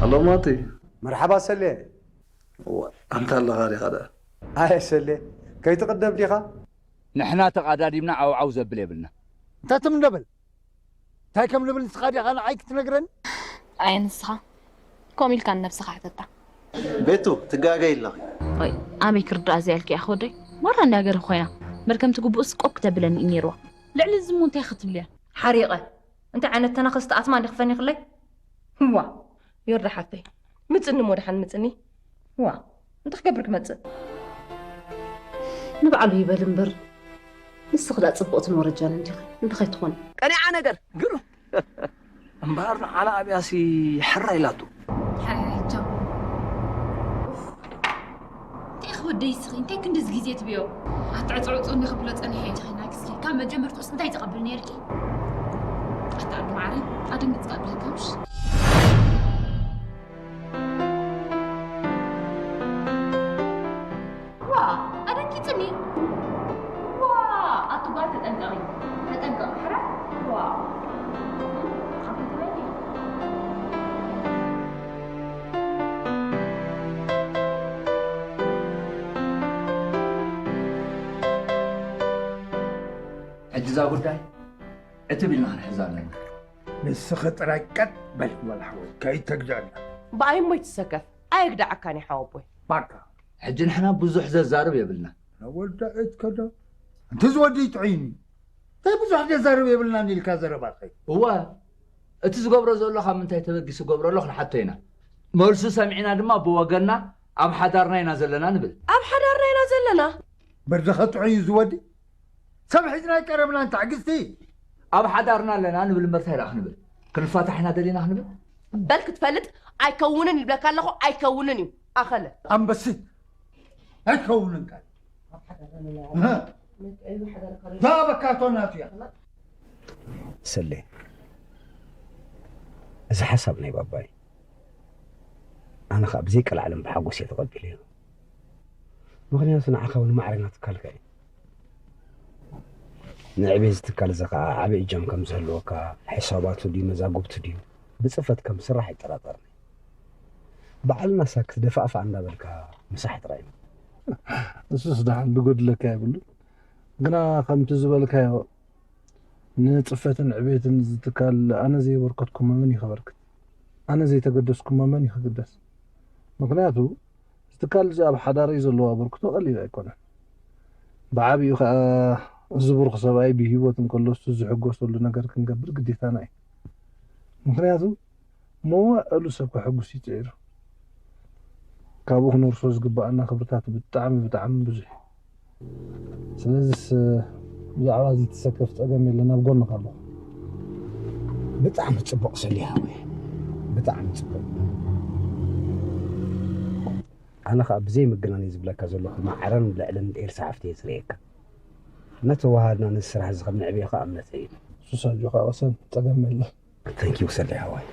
ኣሎ ማቲ። መርሓባ ሰሌ። እዋ፣ ኣንታ ኣለኻ ዲኻ ደኣ? ኣየ ሰሌ፣ ከይትቕደም ዲኻ? ንሕና ተቓዳዲምና ዓውዓው ዘብል የብልና። እንታይ ትም ንብል? እንታይ ከም ንብል ንስኻ ዲኻ ንዓይ ክትነግረኒ? ኣየ ንስኻ፣ ከምኡ ኢልካ ንነብስኻ ሕተታ። ቤቱ፣ ትጋገይ ኣለኺ። ወይ ኣበይ ክርዳእ እዚኣ ኢልኪ ኢኻ ወደይ? ማራ እንዳ ገርህ ኮይና። መርከምቲ ግቡእስ ቆብ ክተብለኒ እዩ ነይርዋ። ልዕሊ እዚ እሞ እንታይ ክትብልያ? ሓሪቐ። እንታይ ዓይነት ተናኸስቲ ኣትማ እንዲ ክፈኒኽለይ? ዋ፣ ዮርዳ ሓፍተይ፣ ምጽኒ እሞ ደሓን ምጽኒ። ዋ፣ እንታይ ክገብር ክመጽእ? ንባዕሉ ይበል እምበር፣ ንስኺ ደኣ ጽቡቕትን ወረጃን እንዲኺ፣ እንታይ ትኾኒ? ቀኒዓ ነገር፣ ግሩ። እምበኣር ንዓና ኣብያሲ ሕራይ ኢላቶ። ሓራይ ቻው። እንታይ ክወደይ እስኺ፣ እንታይ ክንድዚ ግዜ ትብዮ? ኣትዕጽዕጹ እንዲ ክብሎ ጸኒሐ። ጀኺና ግዜ ካብ መጀመርትኡስ እንታይ ዝቐብል ነይርኪ? ኣታ ዓዲ ማዕረ፣ ኣደንግጽካ ብለካ ምሽ? ዋ፣ ኣደንጊጽኒ። ዋ፣ ኣቲ ጓል ተጠንቀቒ፣ ተጠንቀቒ ሕራይ። ዋ፣ ኣቲ ትበሊ። ሕጂ እዛ ጉዳይ ዕትብ ኢልና ክንሕዛ ኣለና። ንስኺ ጥራይ ቀጥ በል ወላ ሓወይ፣ ከይተግድዐና። ብኣይ እሞ ይትሰከፍ፣ ኣየግድዓካን እዩ ሓወቦይ። ባካ። ሕጂ ንሕና ብዙሕ ዘዛርብ የብልና። ወዳ እትከዶ። እንተ ዝወዲ ይጥዕይኒ። እንታይ ብዙሕ ዘዛርብ የብልናን ኢልካ ዘረባኸይ? እወ፣ እቲ ዝገብሮ ዘሎ ካብ ምንታይ ተበጊሱ ገብሮ ኣሎ ክንሓቶ ኢና። መልሱ ሰሚዕና ድማ ብወገንና ኣብ ሓዳርና ኢና ዘለና ንብል። ኣብ ሓዳርና ኢና ዘለና? በርድኻ ጥዑይ እዩ ዝወዲ። ሰብ ሒዝና ኣይቀረብናን ትዕግስቲ። ኣብ ሓዳርና ኣለና ንብል እምበር እንታይ ደኣ ክንብል? ክንፋታሕ ኢና ደሊና ክንብል? በል ክትፈልጥ ኣይከውንን ይብለካ ኣለኹ፣ ኣይከውንን እዩ። ኣኸለ። ኣንበሲ። ኣይከውንን ቃል። እህ። ዳ በካቶ ናቱ እያ። ሰሌ፣ እዚ ሓሳብ ናይ ባባይ ኣነ ኸኣ ብዘይቀልዓለም ብሓጎስ እየ ተቐቢለዮ። ምኽንያቱ ንዓኻ እውን ማዕረ ናትካልካ እዩ። ንዕቤት እዚ ትካል እዚ ኸኣ ዓቢ እጃም ከም ዝህልወካ፣ ሕሳባቱ ድዩ መዛግብቱ ድዩ ብጽፈት ከም ዝስራሕ ኣይጠራጠርን። ባዕልናሳ ክትደፋእፋእ እንዳበልካ ምሳሕ ጥራይ እዩ። ንሱስ ደሓን ዝጎድለካ የብሉን። ግና ከምቲ ዝበልካዮ ንጽፈትን ዕቤትን እዚ ትካል ኣነ ዘየበርከትኩሞ መን እዩ ከበርክት? ኣነ ዘይተገደስኩሞ መን እዩ ክግደስ? ምኽንያቱ፣ እዚ ትካል እዚ ኣብ ሓዳረይ ዘለዎ ኣበርክቶ ቀሊል ኣይኮነን። ብዓቢኡ ከኣ፣ እዚ ብሩኽ ሰብኣይ ብህይወት እንከሎ፣ እሱ ዝሕጎሰሉ ነገር ክንገብር ግዴታና እዩ። ምኽንያቱ፣ መዋእሉ ሰብ ከሐጉስ እዩ ጽዒሩ። ካብኡ ክነውርሶ ዝግብኣና ክብርታት ብጣዕሚ፣ ብጣዕሚ ብዙሕ እዩ። ስለዚስ፣ ብዛዕባ እዚ ትሰከፍ ጸገም የለን፣ ኣብ ጎንኻ ኣለኹ። ብጣዕሚ ጽቡቕ ሰሊ ሓወይ፣ ብጣዕሚ ጽቡቕ። ኣነ ኸኣ ብዘይ ምግናን እየ ዝብለካ ዘለኹ፣ ማዕረን ልዕልን ኤልሳ ሓፍተይ እየ ዝርእየካ። እናተዋሃሃድና ነዚ ስራሕ እዚ ከም ነዕብዮ ኸኣ እምነተይ እዩ። ሱስ ኣጆኻ ወሰን፣ ጸገም የለን። Thank you ሰሊ ሓወይ።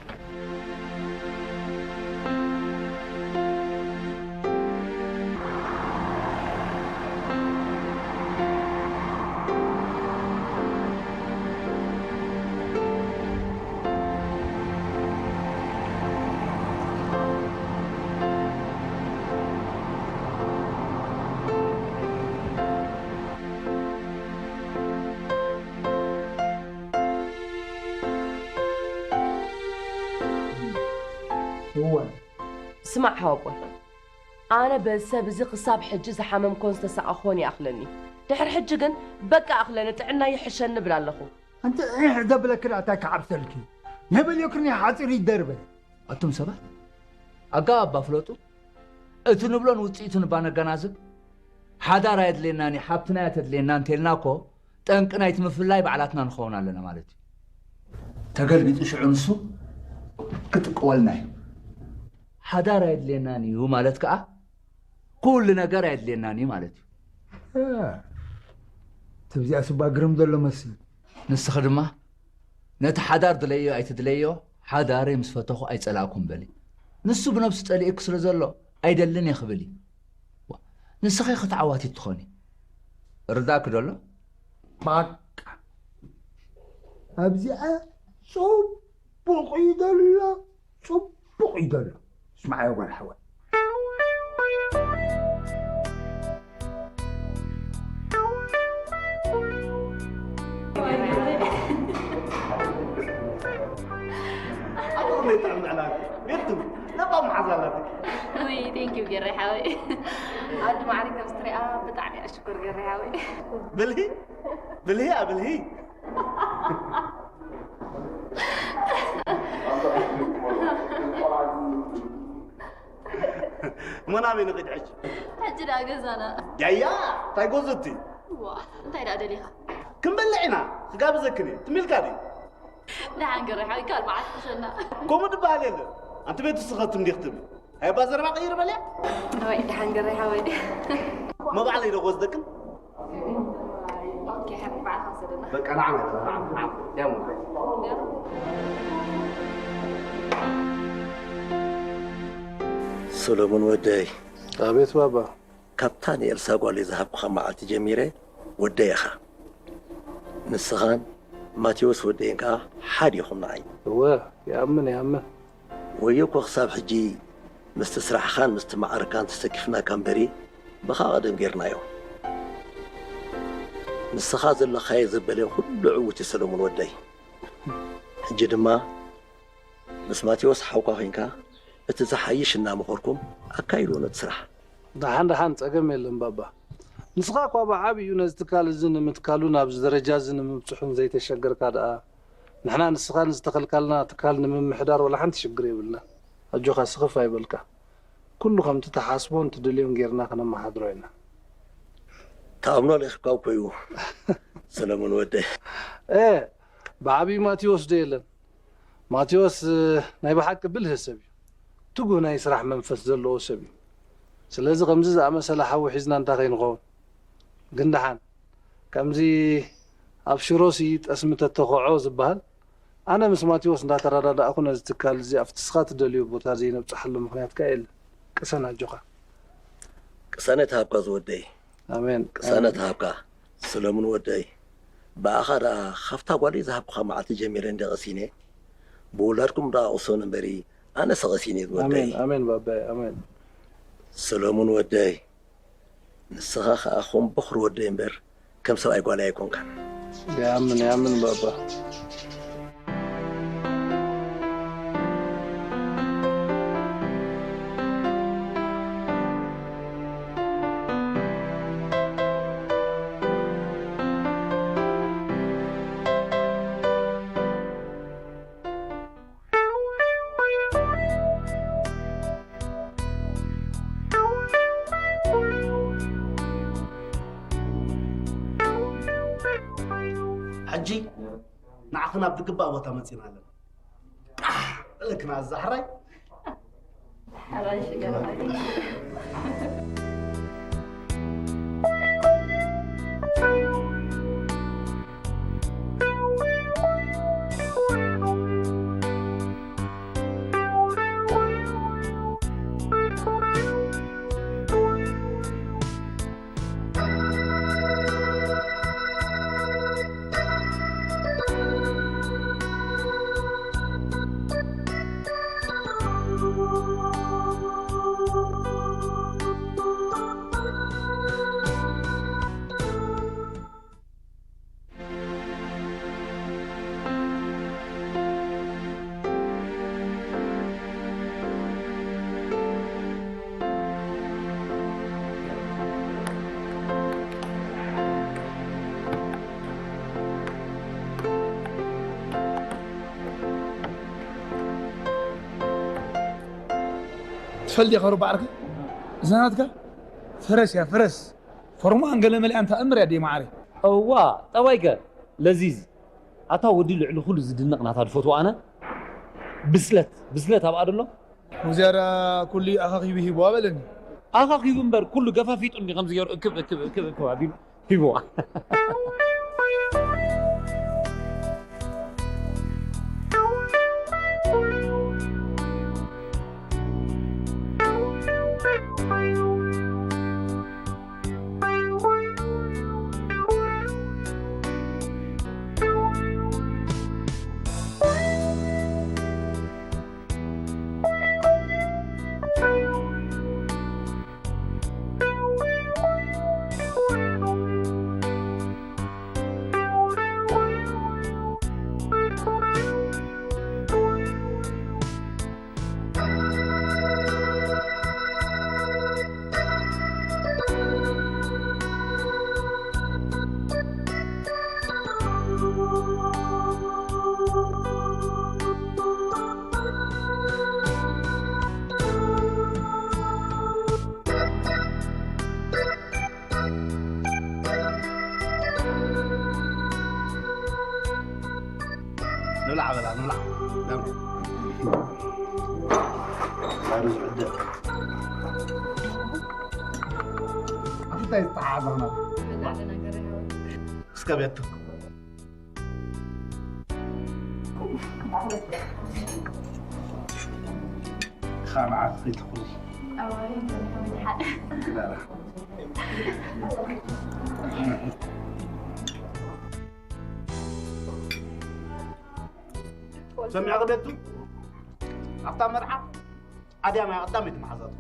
እወ። ስማዕ ሓወቦይ፣ ኣነ በዚ ሰብ እዚ ክሳብ ሕጂ ዝሓመምኮን ዝተሳቐኾን ይኣኽለኒ። ድሕሪ ሕጂ ግን በቃ ኣኽለኒ፣ ጥዕና ይሕሸኒ እብል ኣለኹ። ኣንቲ ዒሕ ዘብለኪ ደኣ እንታይ ክዓብሰልኪ? ነብልዮክኒ ሓፂር ይደርበ። ኣቱም ሰባት፣ ኣጋባብ እባ ፍለጡ። እቲ ንብሎን ውፅኢቱን እባ ነገናዝብ። ሓዳር ኣየድልየናን እዩ፣ ሓብትና እያ ተድልየና እንተልና እኮ፣ ጠንቂ ናይቲ ምፍልላይ ባዕላትና ንኸውን ኣለና ማለት እዩ። ተገልቢጡ ሽዑ ንሱ ክጥቅወልና እዩ። ሓዳር ኣየድልየናን እዩ ማለት ከኣ፣ ኩሉ ነገር ኣየድልየናን እዩ ማለት እዩ። እ፣ ትብዚኣ ስባ ግርም ዘሎ መስል። ንስኺ ድማ፣ ነቲ ሓዳር ድለዮ ኣይትድለዮ፣ ሓዳረይ ምስ ፈተኹ ኣይጸላእኩን በሊ። ንሱ ብነብሱ ጸሊእኪ ስለ ዘሎ፣ ኣይደልን እየ ክብል እዩ። ዋ፣ ንስኺ ክትዓዋቲ ትኾኒ። ርዳእኪ ዶ ኣሎ? ባቃ። ኣብዚኣ ጽቡቕ እዩ ዘሎ፣ ጽቡቕ። ቡቕ እዩ ዘሎ። ስምዓዮ ጓል ሓወይ። ኣቶ ርሜ ጥዕም ዕላል ቤቱ ለባ መሓዛ ኣላትኪ። ውይ ቴንኪው ገሬ ሓወይ። ኣዱ ማዕሪግ ነብስ ትሪኣ ብጣዕሚ እያ ሽኮር ገሬ ሓወይ። ብልሂ ብልሂ እያ ብልሂ። እሞ ናበይ ንኺድ ሕጂ? ሕጂ ደኣ ገዛና። ያያ እንታይ ጎዘቲ? ዋ እንታይ ደኣ ደሊኻ? ክንበልዕ ኢና ክጋብዘክን እየ ትም ኢልካ ድዩ? ደሓን ገሬ ሓወይ ካልእ መዓልቲ ክሸና። ከምኡ ድበሃል የለን። ኣንቲ ቤት ውስኸት እንዲኽ ትብል ኣይ ባ ዘረባ ቀይር በልያ። ወይ ደሓን ገሬ ሓወይ። መባዕለይ ዶ ክወስደክን? ኦኬ ሓወይ በዓልኻ ውሰደና። በቃ ንዓመ ንዓመ ያሙ ሰሎሞን ወደይ ኣቤት ባባ። ካብታ ንኤልሳ ጓለይ ዝሃብኩኻ መዓልቲ ጀሚረ ወደይ ኢኻ። ንስኻን ማቴዎስ ወደይን ከኣ ሓደ ኢኹም ንዓይ። እወ ይኣምን ይኣምን። ወዮ እኮ ክሳብ ሕጂ ምስቲ ስራሕኻን ምስቲ ማዕርካን ተሰኪፍናካ እምበሪ ብኻ ቀደም ጌርናዮ። ንስኻ ዘለኻዮ ዘበለ ኩሉ ዕዉት እዩ ሰለሙን ወደይ። ሕጂ ድማ ምስ ማቴዎስ ሓውካ ኮይንካ እቲ ዝሓይሽ እናመኸርኩም ኣካይድዎ ነቲ ስራሕ። ደሓን ደሓን ጸገም የለን ባባ። ንስኻ እኳ ብዓብዩ ነዚ ትካል እዚ ንምትካሉን ኣብዚ ደረጃ እዚ ንምብጽሑን ዘይተሸገርካ ደኣ ንሕና ንስኻ ንዝተኸልካልና ትካል ንምምሕዳር ወላ ሓንቲ ሽግር የብልና። ኣጆኻ ስኽፍ ኣይበልካ። ኩሉ ከምቲ ትሓስቦን ትደልዮን ጌርና ከነመሓድሮ ኢና። ተኣምኖ ለኺብካ እኮ እዩ ሰለሙን ወደይ። እ ብዓብዩ ማቴዎስ ዶ የለን? ማቴዎስ ናይ ብሓቂ ብልህ ሰብ እዩ። ትጉህ ናይ ስራሕ መንፈስ ዘለዎ ሰብ እዩ። ስለዚ ከምዚ ዝኣመሰለ ሓዊ ሒዝና እንታይ ከይንኸውን? ግን ደሓን ከምዚ ኣብ ሽሮሲ ጠስሚ ተተኸዖ ዝበሃል ኣነ ምስ ማቴዎስ እንዳተረዳዳእኩ ነዚ ትካል እዚ ኣብቲ ንስኻ ትደልዮ ቦታ ዘይነብፅሓሉ ምኽንያት ከ የለን። ቅሰን ኣጆኻ። ቅሳነት ሃብካ ዝወደይ። ኣሜን። ቅሳነት ሃብካ ሰለሙን ወደይ። ብኣኻ ደኣ ካብታ ጓለይ ዝሃብኩኻ መዓልቲ ጀሚረ እንደ ቀሲነ ብውላድኩም ደኣ ቅሰኑ እምበሪ ኣነሰ ቀሲነ ዝወደይ። ኣሜን ኣሜን ባባይ ኣሜን። ሰለሙን ወደይ ንስኻ ኸኣ ከም በኹሪ ወደይ እምበር ከም ሰብኣይ ጓለይ ኣይኮንካን። ይኣምን ይኣምን ባባ። ሕጂ ንዓኽን ኣብ ዝግባእ ቦታ መጺና ኣለና። ቃሕ በለክና እዛ ሕራይ። ትፈልጥ ኢኻ ሩባ ዓርኪ? እዛ ናትካ ፈረስ እያ፣ ፈረስ። ፎርሙኣን ገለ መሊኣን ተኣምር እያ ድየ መዓረይ? እዋ፣ ጠባይከ ለዚዝ። ኣታ ወዲ ልዕሊ ኩሉ ዝድነቕ ናታ ዝፈትዎ ኣነ ብስለት፣ ብስለት ኣብኣ ደሎ። ሙዚያዳ ኩሉ ኣኻኺቡ ሂብዋ በለኒ። ኣኻኺቡ እምበር ኩሉ ገፋፊጡ እንዲ ከምዚ ገይሩ እክብ፣ እክብ፣ እክብ፣ እክብ ኣቢሉ ሂብዋ። ዝዕደል። ኣፍታይ ዝተሓዘና። እስከ ቤቱ። ኻልዓት ኺትኹሪ። ዳራ። ሰሚዐ ቤቱ? ኣብታ መርዓ ኣድያም ኣያ ቀዳመይቲ መሓዛቱ።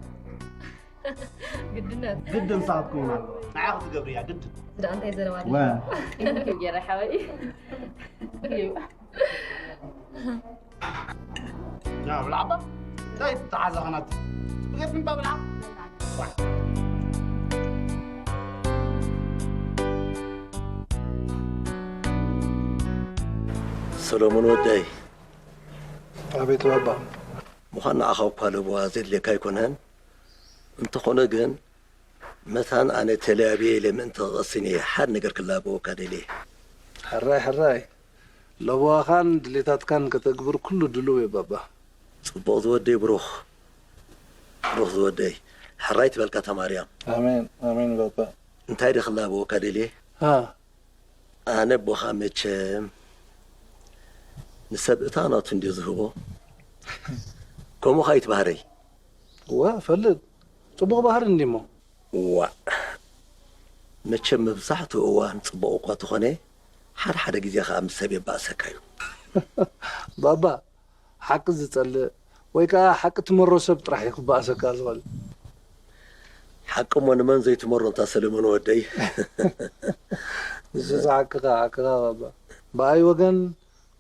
ግድነት። ግድን ሰዓት ክውን ኣለዎ። ንዓ ክትገብርያ ግድን። እዳ እንታይ ዘረባ ወ። ገይረ ሓወይ። እዩ። ያ ብላዕባ። እንታይ ተሓዛኸናት? ብገት ምባ ብላ። ሰሎሞን ወደይ። ኣቤት ባባ። ምዃን ንዓኻ እኳ ለበዋ ዘድልየካ ኣይኮነን። እንተኾነ ግን፣ መታን ኣነ ተለያብየ ኢለ ምእንቲ ክቐስን እየ ሓደ ነገር ክላበወካ ደልየ። ሕራይ፣ ሕራይ። ለበዋኻን ድሌታትካን ከተግብር ኩሉ ድሉው እየ ባባ። ጽቡቕ ዝወደይ ብሩኽ። ብሩኽ ዝወደይ። ሕራይ ትበልካ ተማርያም። ኣሜን፣ ኣሜን ባባ። እንታይ ደ ክላበወካ ደልየ? ሃ። ኣነ ኣቦኻ መቸም ንሰብ እታ ናቱ እንድዩ ዝህቦ። ከምኡ ኸኣ ኣይትባህረይ። እወ፣ እፈልጥ። ጽቡቕ ባህሪ እንድዩሞ። ዋእ። መቸም መብዛሕትኡ እዋን ጽቡቕ እኳ ተኾነ፣ ሓደ ሓደ ግዜ ኸኣ ምስ ሰብ የባእሰካ እዩ። ባባ፣ ሓቂ ዝጸልእ ወይ ከኣ ሓቂ ትመሮ ሰብ ጥራሕ እዩ ክበኣሰካ ዝኽእል። ሓቂ እሞ ንመን ዘይትመሮ እንታ ሰለሞን ወደይ። ንሱስ ሓቅኻ፣ ሓቅኻ ባባ። ብኣይ ወገን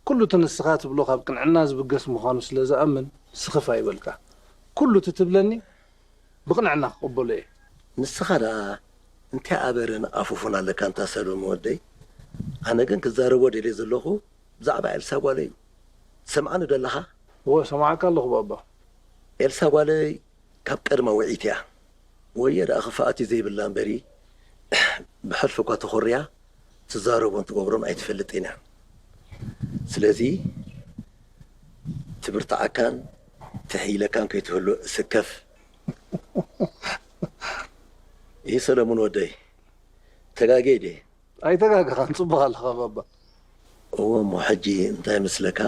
ኩሉ እቲ ንስኻ ትብሎ ካብ ቅንዕና ዝብገስ ምዃኑ ስለ ዝኣምን ስኽፍ ኣይበልካ። ኩሉ እቲ ትብለኒ ብቕንዕና ክቕበሎ እየ። ንስኻ ደኣ እንታይ ኣበርን ኣፉፉን ኣለካ እንታ ሰሎሚ ወደይ? ኣነ ግን ክዛረቦ ደልየ ዘለኹ ብዛዕባ ኤልሳ ጓለይ እዩ። ትሰምዓኒ ዶ ኣለኻ? እወ፣ እሰምዓካ ኣለኹ ባባ። ኤልሳ ጓለይ ካብ ቀድማ ውዕይቲ እያ። ወዮ ደኣ ክፍኣት እዩ ዘይብላ እምበሪ፣ ብሕልፊ እኳ ተኾርያ ትዛረቦን ትገብሮን ኣይትፈልጥን እያ። ስለዚ ትብርትዓካን ትሕይለካን ከይትህሉ እስከፍ። ይህ ሰለሙን ወደይ፣ ተጋግየ ድየ? ኣይተጋገኻን፣ ጽቡቕ ኣለኻ ባባ። እወ፣ እሞ ሕጂ እንታይ ይመስለካ?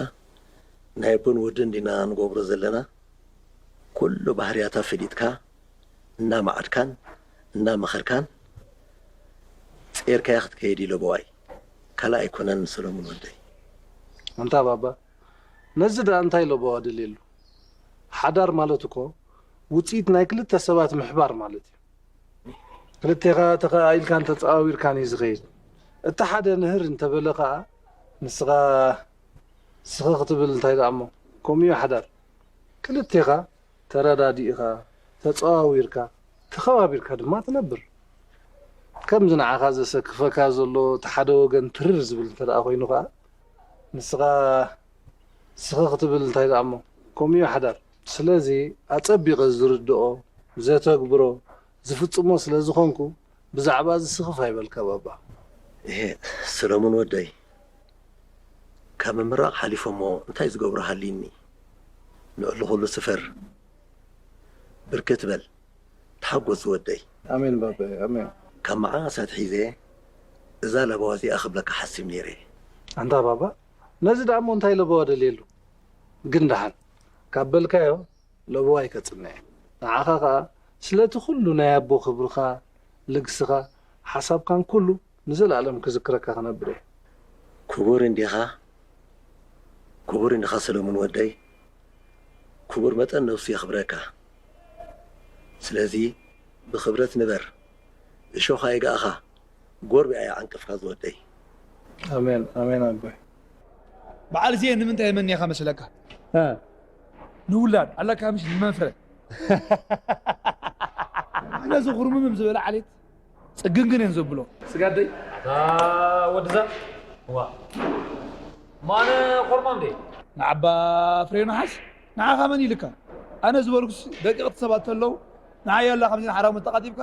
ናይ ቡን ውድን ዲና ንገብሮ ዘለና? ኩሉ ባህርያታ ፈሊጥካ፣ እናመዓድካን እናመኸርካን ጼርካያ ክትከይድ እዩ ለበዋይ። ካልእ ኣይኮነን ሰሎሙን ወደይ። ኣንታ ባባ፣ ነዚ ደኣ እንታይ ለበዋ ደልየሉ? ሓዳር ማለት እኮ ውጽኢት ናይ ክልተ ሰባት ምሕባር ማለት እዩ። ክልቴኻ ተኸኣኢልካን ተጸዋዊርካን እዩ ዝኸይድ። እቲ ሓደ ንህር እንተበለ ኸኣ ንስኻ ስኽኽ ትብል እንታይ ደኣ እሞ? ከምኡ እዩ ሓዳር። ክልቴኻ ተረዳዲእኻ፣ ተጸዋዊርካ፣ ተኸባቢርካ ድማ ትነብር። ከምዚ ንዓኻ ዘሰክፈካ ዘሎ እቲ ሓደ ወገን ትርር ዝብል እንተ ደኣ ኮይኑ ኸኣ ንስኻ ስኽኽ ትብል እንታይ ደኣ እሞ? ከምኡ እዩ ሓዳር። ስለዚ ኣጸቢቐ ዝርድኦ፣ ዘተግብሮ፣ ዝፍጽሞ ስለ ዝኾንኩ ብዛዕባ እዚ ስኽፍ ኣይበልካ ባባ። እሄ፣ ሰለሙን ወደይ፣ ካብ ምምራቕ ሓሊፎ እሞ እንታይ ዝገብሮ ሃልዩኒ? ንዕሊ ኩሉ ስፈር፣ ብርክት በል፣ ተሓጎስ ዝወደይ። ኣሜን ባባይ፣ ኣሜን። ካብ መዓስ ኣትሒዘ እዛ ለበዋ እዚኣ ክብለካ ሓሲብ ነይረ። ኣንታ ባባ፣ ነዚ ደኣ እሞ እንታይ ለበዋ ደልየሉ? ግን ደሓን፣ ካብ በልካዮ ለበዋ ኣይከጽልን'የ። ንዓኻ ኸኣ ስለቲ ኩሉ ናይ ኣቦ ክብርኻ፣ ልግስኻ፣ ሓሳብካን ኩሉ ንዘለኣለም ክዝክረካ ክነብር እየ። ክቡር እንዲኻ፣ ክቡር እንዲኻ ሰለሙን ወደይ። ክቡር መጠን ነብሱ የኽብረካ። ስለዚ ብኽብረት ንበር። እሾኽ ኣይግኣኻ፣ ጎርቢ ኣይዓንቅፍካ ዝወደይ። ኣሜን፣ ኣሜን ኣቦይ። በዓል እዜ ንምንታይ የመንየኻ መስለካ? እ። ንውላድ ኣለካ ምሽ ንመፍረ። ኣነ እዚ ኩርምምም ዝበለ ዓሌት ጽግንግን እየን ዘብሎ። ስጋደይ። ኣታ ወድዛ። ዋ። ማነ ኮርማም ደይ? ንዓባ ፍሬ ነሓስ፣ ንዓኻ መን ኢልካ? ኣነ ዝበልኩስ ደቂቕቲ ሰባት ተለዉ፣ ንዓይ ኣላ ከምዚ ሓራሙ ተቓጢብካ፣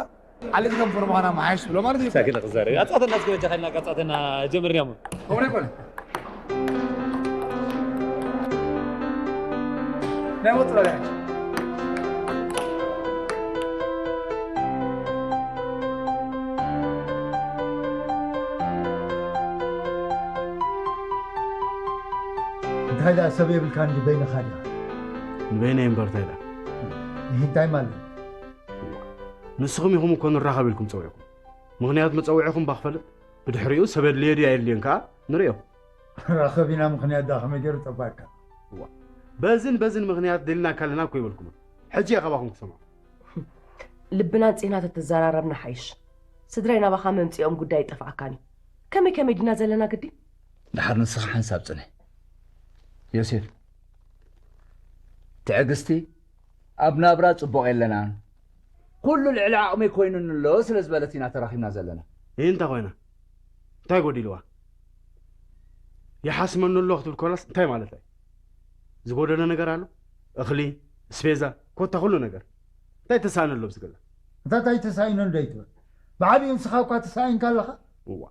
ዓሌት ከም ፎርማና መሓየሽ ትብሎ ማለት እዩ። ሳኪና ክዛረብ። ኣጻተና እስከ በጃ ካይና ኣጻተና ጀምርና እሞ። ከምኡ ኣይኮነ። ናይ ሞት በላይ ሕጂ። እንታይ ደኣ ሰብ የብልካ እንዲ በይንኻ ዲኻ? ንበይነይ እምበር እንታይ ደኣ? ይህ እንታይ ማለት? ንስኹም ኢኹም እኮ ንራኸብ ኢልኩም ጸዊዕኩም። ምኽንያት መጸውዒኹም ባኽፈልጥ፣ ብድሕሪኡ ሰብ የድልዮ ድዩ ኣየድልዮን ከኣ ንርእዮ። ራኸብ ኢና ምኽንያት ደኣ ከመይ ገይሩ ጠፋካ? እዋ፣ በዝን በዝን ምኽንያት ደሊናካ ኣለና እኮ ይበልኩም። ሕጂ እየ ካባኹም ክሰምዖ። ልብና ኣንጺህና ተተዘራረብና ሓይሽ። ስድራይ ናባኻ መምጺኦም ጉዳይ ይጠፍኣካን እዩ። ከመይ ከመይ ዲና ዘለና ግዲ? ድሓር ንስኻ ሓንሳብ ጽንሕ። ዮሴፍ፣ ትዕግስቲ ኣብ ናብራ ጽቡቕ የለናን። ኩሉ ልዕሊ ዓቕመይ ኮይኑኒ ኣሎ ስለ ዝበለት ኢና ተራኺብና ዘለና። ይህ እንታይ ኮይና? እንታይ ጎዲልዋ? ይሓስመኒ ኣሎ ክትብል ኮላስ እንታይ ማለት እዩ? ዝጎደለ ነገር ኣሎ? እኽሊ፣ ስፔዛ፣ ኮታ ኩሉ ነገር። እንታይ ተሳእነ ኣሎ ብዝግላ? እንታይ እንታይ ተሳኢኖ እንዶ ይትብል? ብዓቢኡ ንስኻ እኳ ተሳኢንካ ኣለኻ። እዋ፣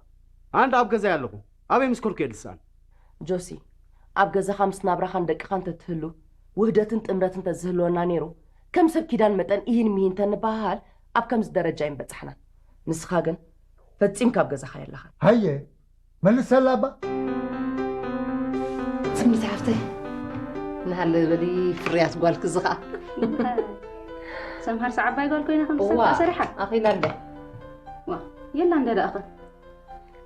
ኣንድ ኣብ ገዛይ ኣለኹ። ኣበይ ምስ ኮርኩ እየ ዝሰኣን? ጆሲ፣ ኣብ ገዛኻ ምስ ናብራኻን ደቅኻን ተትህሉ ውህደትን ጥምረትን ተዝህልወና ነይሩ፣ ከም ሰብ ኪዳን መጠን ኢሂን ምሂን ተንበሃሃል ኣብ ከምዚ ደረጃ ኣይምበጻሕናን። ንስኻ ግን ፈጺምካ ኣብ ገዛኻ የለኻን። ሃየ መልሰላ እባ። ትምኒት ሓፍተይ፣ ንሃለ በሊ ፍርያት ጓልኪ እዚ ኸኣ። ሰምሃር ሰዓባይ ጓል ኮይና ከም እዋ፣ ዝሰብካ ሰሪሓ። ኣኺላ እንደ። ዋ፣ የላ እንደ ደኣኸ።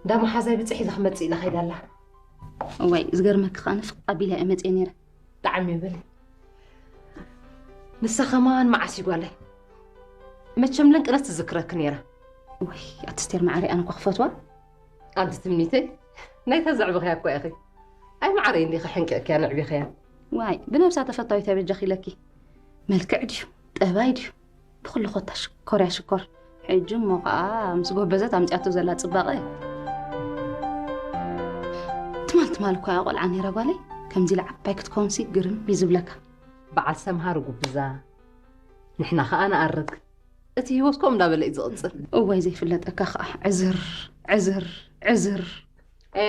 እንዳ መሓዛይ ብፅሕ ኢለ ክመፅእ ኢላ ከይዳ ኣላ። እዋይ፣ ዝገርመኪ ኸኣ ንፍቕ ኣቢለ እየ መፅየ ነይረ። ብጣዕሚ ይብል። ንሳ ኸማን መዓስ እዩ ጓለይ? መቸም ለንቅነት ትዝክረኪ ነይራ። ወይ ኣቲ ስቴር መዓረይ፣ ኣነ እኳ ክፈትዋ። ኣንቲ ትምኒተይ፣ ናይታ ዘዕበኽያ እኳ ኢኺ። ኣይ መዓረይ፣ እንዲኺ ሕንቂቕክያ ነዕቢኽያ። ዋይ ብነብሳ ተፈታዊት ኣይ በጃኺ ኢለኪ። መልክዕ ድዩ ጠባይ ድዩ ብኹሉ ኮታ ሽኮር እያ ሽኮር። ሕጂ እሞ ኸኣ ምስ ጎበዘት ኣምጺኣቶ ዘላ ጽባቐ። ትማል ትማል እኳ እያ ቆልዓ ነይራ ጓለይ፣ ከምዚ ኢላ ዓባይ ክትከውንሲ ግርም እዩ ዝብለካ። በዓል ሰምሃር ጉብዛ፣ ንሕና ኸኣ ንኣርግ። እቲ ህይወት ከምኡ እንዳበለ እዩ ዝቕጽል። እዋይ ዘይፍለጠካ ኸኣ ዕዝር ዕዝር ዕዝር። ኤ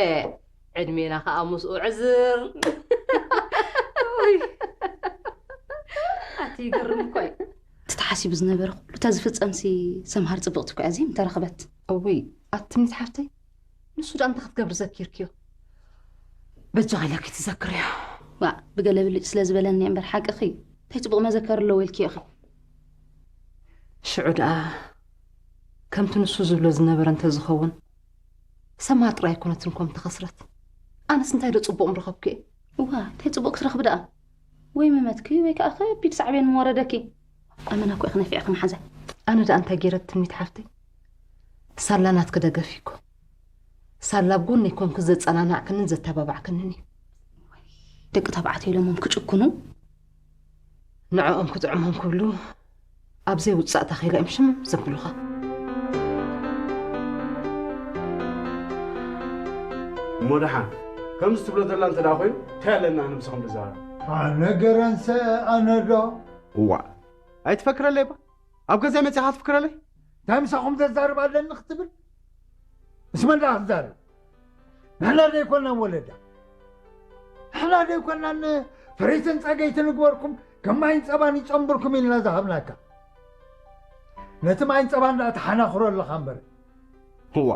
ዕድሜና ኸኣ ምስኡ ዕዝር። ውይ፣ ኣቲ ይገርም እኮ እዩ። እቲ ተሓሲቡ ዝነበረ ኩሉ ተዝፍጸምሲ ሰምሃር ጽብቕቲ እኮ እያ እዚኣ ምተረኽበት። እውይ ኣቲ ትምኒት ሓፍተይ፣ ንሱ ደኣ እንታይ ክትገብሪ ዘኪርክዮ? በጃኺ ኢለኪ ትዘክርዮ። ዋእ ብገለ ብልጭ ስለ ዝበለኒ እየ እምበር ሓቅኺ እዩ። እንታይ ጽቡቕ መዘከሪ ኣለዎ ኢልክዮ ኢኺ? ሽዑ ደኣ ከምቲ ንሱ ዝብሎ ዝነበረ እንተዝኸውን ሰማር ጥራይ ኣይኮነትን እኮ ምተኸስረት። ኣነስ እንታይ ዶ ጽቡቕ ምረኸብኩ እየ? እዋ እንታይ ጽቡቕ ክትረኽቢ ደኣ? ወይ ምመትኪ ወይ ከኣ ከቢድ ሳዕቤን ምወረደኪ። ኣመና እኮ ኢኺ ነፊዕኺ መሓዛይ። ኣነ ደኣ እንታይ ገይረ ትምኒት ሓፍተይ? ሳላ ናትኪ ደገፍ እኮ። ሳላ ኣብ ጎነይ ኮንኪ ዘጸናናዕክንን ዘተባባዕክንን እዩ። ደቂ ተባዕትዮ ኢሎሞም ክጭክኑ ንዕኦም ክጥዕሞም ክብሉ ኣብ ዘይውጻእ ታኺላ እዮም ሽምም ዘብሉኻ። እሞ ደሓን ከምዚ ትብሎ ዘላ እንተ ደኣ ኮይኑ እንታይ ኣለና ኣነ ምሳኹም ንዛረብ? ኣነ ገረንሰ ኣነ ዶ? እዋእ ኣይትፈክረለይ እባ ኣብ ገዛይ መጺኻ ትፍክረለይ? እንታይ ምሳኹም ዘዛርብ ኣለኒ ክትብል? ምስ መን ደኣ ክዛረብ? ንሕና ዘይኮናን ወለዳ ንሕና ዘይኮናን ፍርይትን ጸገይትን ንግበርኩም ከም ማይን ጸባን ይጸንብርኩም ኢልና ዝሃብናካ ነቲ ማይን ጸባን ደኣ ተሓናኽሮ ኣለኻ እምበር እዋ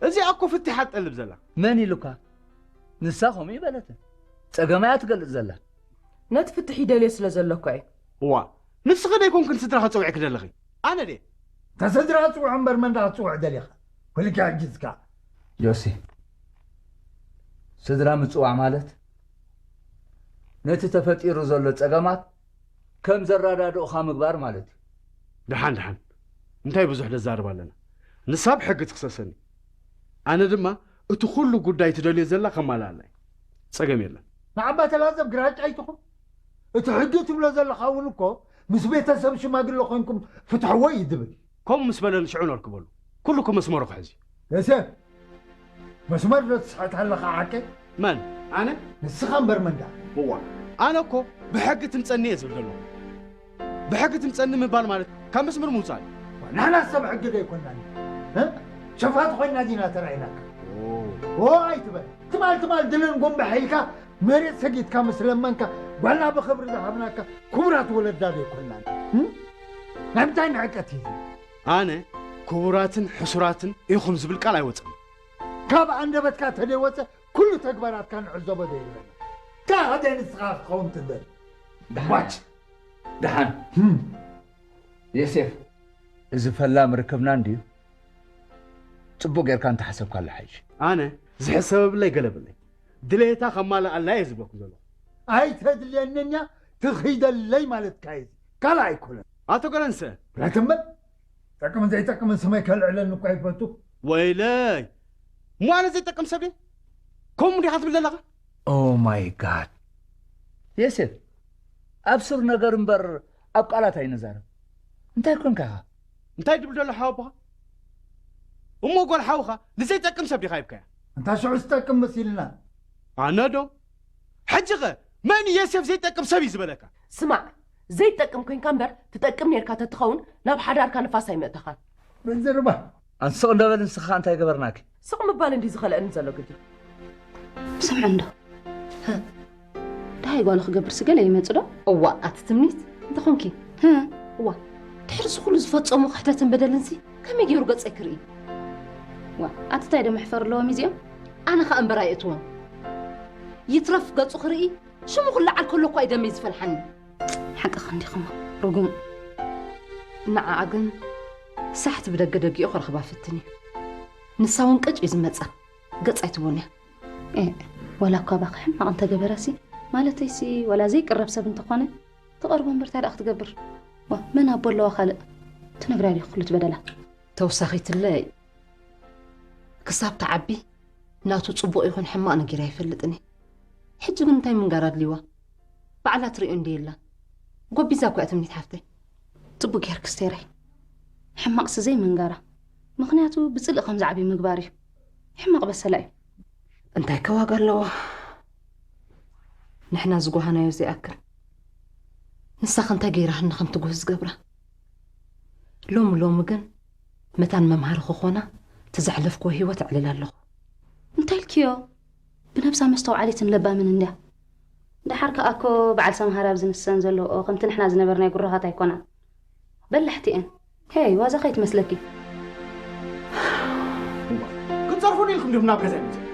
እዚኣ እኮ ፍትሕ ኣትጠልብ ዘላ መን ኢሉካ ንሳ ከምኡ ይበለተ ጸገማያ ትገልጽ ዘላ ነቲ ፍትሕ ይደልዮ ስለ ዘሎ እኳ እዩ እዋ ንስኺ ደይኮንክን ስድራኺ ጸዊዕኪ ዘለኺ ኣነ ድየ እታ ስድራ ጽውዕ እምበር መን ደኣ ክትጽውዕ ደሊኻ ኩልኪ ሕጊዝካ ጆሲ ስድራ ምጽዋዕ ማለት ነቲ ተፈጢሩ ዘሎ ጸገማት ከም ዘረዳድኡኻ ምግባር ማለት እዩ። ደሓን ደሓን እንታይ ብዙሕ ነዛርብ ኣለና። ንሳ ብሕጊ ትኽሰሰኒ። ኣነ ድማ እቲ ኩሉ ጉዳይ ትደልዮ ዘላ ከማልኣላ እዩ። ጸገም የለን። ንዓባ ተላዘብ ግራጭ ኣይትኹን። እቲ ሕጊ ትብሎ ዘለኻ እውን እኮ ምስ ቤተሰብ ሽማግለ ኮይንኩም ፍትሕዎ እዩ ዝብል። ከምኡ ምስ በለኒ ሽዑ ነርክበሉ። ኩሉ እኮ መስመሩ ክሕዝ እዩ። ዮሴፍ መስመር ዶ ትስሕት ኣለኻ ዓርከይ? መን ኣነ? ንስኻ እምበር መን ደኣ? እዋ ኣነ እኮ ብሕጊ ትምጸኒ እየ ዝብል ዘለኹ። ብሕጊ ትምጸኒ ምባል ማለት ካብ መስመር ምውጻእ እዩ። ንሕና ሰብ ሕጊ ዶ ኣይኮናን? እ? ሸፋቱ ኮይና ዲና ተራኢናካ? ኦ ኣይትበል። ትማል ትማል ድንን ጉንብሕ ኢልካ መሬት ሰጊድካ ምስ ለመንካ ጓልና ብኽብሪ ዝሃብናካ ክቡራት ወለዳ ዶ ኣይኮናን? እ? ናይ ምንታይ ንዕቀት እዩ እዚ? ኣነ ክቡራትን ሕሱራትን ኢኹም ዝብል ቃል ኣይወፅእን። ካብ ኣንደበትካ ተደይወፀ ኩሉ ተግባራትካ ንዕዘቦ ዶ የለን? ዳ ኸደ ንስኻ ክኸውን ትደል። ባጭ። ደሓን። ህም። ዮሴፍ፣ እዚ ፈላም ርክብና እንድዩ? ጽቡቕ ጌርካ እንተሓሰብካሉ ሓይሽ። ኣነ ዝሕሰበብለይ ገለ ብለይ። ድሌታ ከማልኣላ እየ ዝበኩ ዘለኹ። ኣይተድልየንን እያ፣ ትኺደለይ ማለትካ እዩ። ካልእ ኣይኮነን። ኣቶ ገረንሰ። ራትምበል። ጠቅምን ዘይጠቅምን ስመይ ከልዕለኒ እኳ ይፈቱ። ወይለይ። እሞ ኣነ ዘይጠቅም ሰብ ድየ? ከምኡ ዲኻ ትብል ዘለኻ? Oh my God። የሴፍ፣ ኣብ ሱር ነገር እምበር ኣብ ቃላት ኣይንዛረብ። እንታይ ኮንካ ኢኻ? እንታይ ድብል ዘሎ ሓወቦኻ? እሞ ጓል ሓውኻ ንዘይጠቅም ሰብ ዲኻ ሂብካያ? እንታ ሽዑ ዝጠቅም መሲልና። ኣነ ዶ? ሕጂ ኸ መን ዮሴፍ ዘይጠቅም ሰብ እዩ ዝበለካ? ስማዕ፣ ዘይትጠቅም ኮይንካ እምበር ትጠቅም ኔርካ ተትኸውን ናብ ሓዳርካ ንፋስ ኣይመእተኻን። ብዝርባ ኣንስቕ እንዶ በል ንስኻ እንታይ ገበርናኪ? ስቕ ምባል እንድዩ ዝኸልአኒ ዘሎ ግዲ። ስምዒ እንዶ ደሃይ ጓሉ ክገብርሲ ገለ ይመጽእ ዶ? እዋእ ኣቲ ትምኒት እንተኾንኪ እዋ ድሕሪ እዚ ኩሉ ዝፈጸሞ ክሕደትን በደልንሲ ከመይ ገይሩ ገጸይ ክርኢ? ዋ ኣቲ ታይ ዶ መሕፈር ኣለዎም እዚኦም? ኣነ ኸኣ እምበር ኣይእትዎም ይትረፍ ገጹ ክርኢ ሽሙ ክለዓል ከሎ እኳ እዩ ደመይ ዝፈልሓኒ። ሓቅኺ እንዲኽማ ርጉም። ንዓኣ ግን ሳሕቲ ብደገ ደጊኡ ክረኽባ ፈትን እዩ። ንሳ እውን ቅጭ እዩ ዝመጻ። ገጽ ኣይትቦን እያ። ኤእ፣ ዋላ እኳ ባኺ ሕማቕ እንተገበረሲ፣ ማለተይሲ ዋላ ዘይቅረብ ሰብ እንተኾነ ትቐርቦ እምበር ታይ ደኣ ክትገብር? ዋ፣ መን ኣቦ ኣለዋ ካልእ? ትነግርያ ዲኺ ኩሉ እቲ በደላ? ተውሳኺትለይ ክሳብ ትዓቢ ናቱ ጽቡቕ ይኹን ሕማቕ ነጊራ ኣይፈልጥን እየ። ሕጂ ግን እንታይ ምንጋር ኣድልይዋ? ባዕላ ትርእዮ እንድየ ኣላ። ጎቢዛ እኮ እያ ትምኒት ሓፍተይ። ጽቡቕ ጌርኪ ስቴራይ። ሕማቕሲ ዘይምንጋራ። ምኽንያቱ ብጽልኢ ከም ዝዓቢ ምግባር እዩ። ሕማቕ በሰላ እዩ። እንታይ ከ ዋጋ ኣለዎ? ንሕና ዝጓሃናዮ ዘይኣክል ንሳ ከ እንታይ ገይራህኒ ከም ትጉህ ዝገብራ? ሎሚ ሎሚ ግን መታን መምሃሪ ክኾና እቲ ዘሕለፍክዎ ህይወት ኣዕልል ኣለኹ። እንታይ ኢልክዮ? ብነብሳ መስተውዓሊትን ለባምን እንድያ። ደሓር ከኣ እኮ በዓል ሰምሃር ኣብዚ ንሰን ዘለውኦ ከምቲ ንሕና ዝነበርናዮ ግሩሃት ኣይኮናን። በላሕቲ እየን። ሄይ ዋዛ ከይትመስለኪ። ክትጸርፉኒ ኢልኩም ዲኹም ናብ ገዛይ መጺኹም?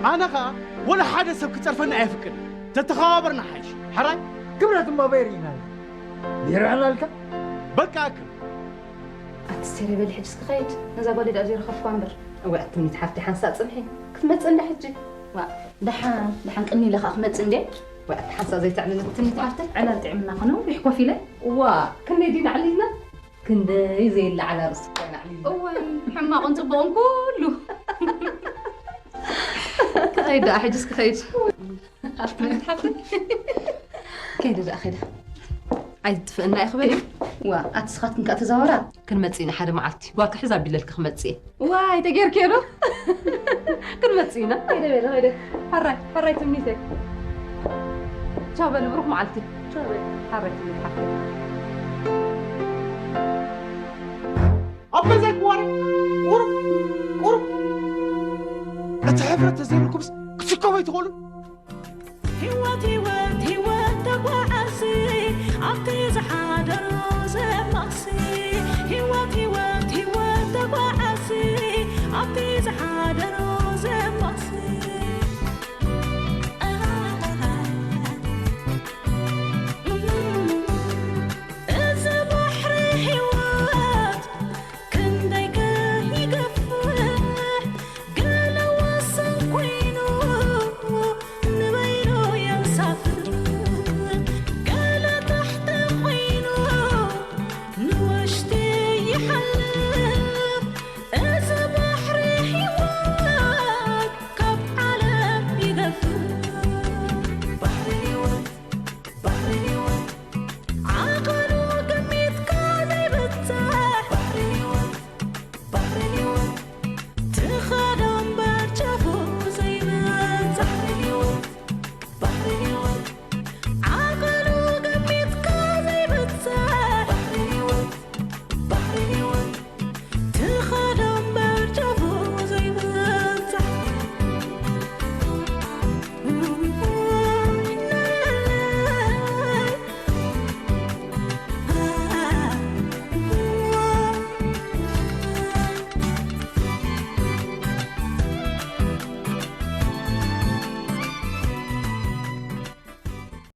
ኣነ ኸኣ ወላ ሓደ ሰብ ክጸርፈኒ ኣየፍቅድን። ተተኸባበርና ሓይሽ። ሕራይ? ክብረት እሞ በይር ኢና። ይረኣናልካ? በቃ ኣክል። ኣቲ ስቴሪ በሊ ሕጅስ ክኸይድ ነዛ ጓል ደኣ ዘይረኸብኳ እምበር። እዋእ ትምኒት ሓፍቲ ሓንሳእ ጽንሒ ክትመጽእ እንዳ ሕጂ። ዋ ደሓን ደሓን ቅኒ ኢለ ከዓ ክመጽእ እንዴ። ዋ ሓንሳእ ዘይተዕልል ትምኒት ሓፍቲ። ዕላል ጥዕምና ከነዊሕ ኮፍ ኢለ። ዋ ክንደይ ዲና ኣዕሊልና። ክንደይ ዘይለዓል ኣርእስቲ እኮ ኢና ኣዕሊልና። እዋይ ሕማቕን ጽቡቕን ኩሉ። ክኸይድ ደኣ ሕጅስ ክኸይድ። ኣፍትነት ሓፍተይ። ከይደ ደኣ ከይደ። ኣይትጥፍእና እየ ክበል እዩ። ዋ ኣቲ ስኻትክን ከኣ ተዛወራ። ክንመጽእ ኢና ሓደ መዓልቲ ጓልካ ሕዛ ኣቢለልኪ ክመጽእ እየ። ዋይ ተጌርክዮ ዶ? ክንመጽእ ኢና። ከይደ በለ ከይደ። ሕራይ ሕራይ ትምኒተይ። ቻው በል ብሩኽ መዓልቲ። ቻው በል። ሕራይ ትምኒት ሓፍተይ። ኣብ ገዛይ ክዋረ ቁሩብ ቁሩብ እቲ ሕብረት ተዘይረኩብስ ክትስከቡ ኣይትኽእሉ። ህይወት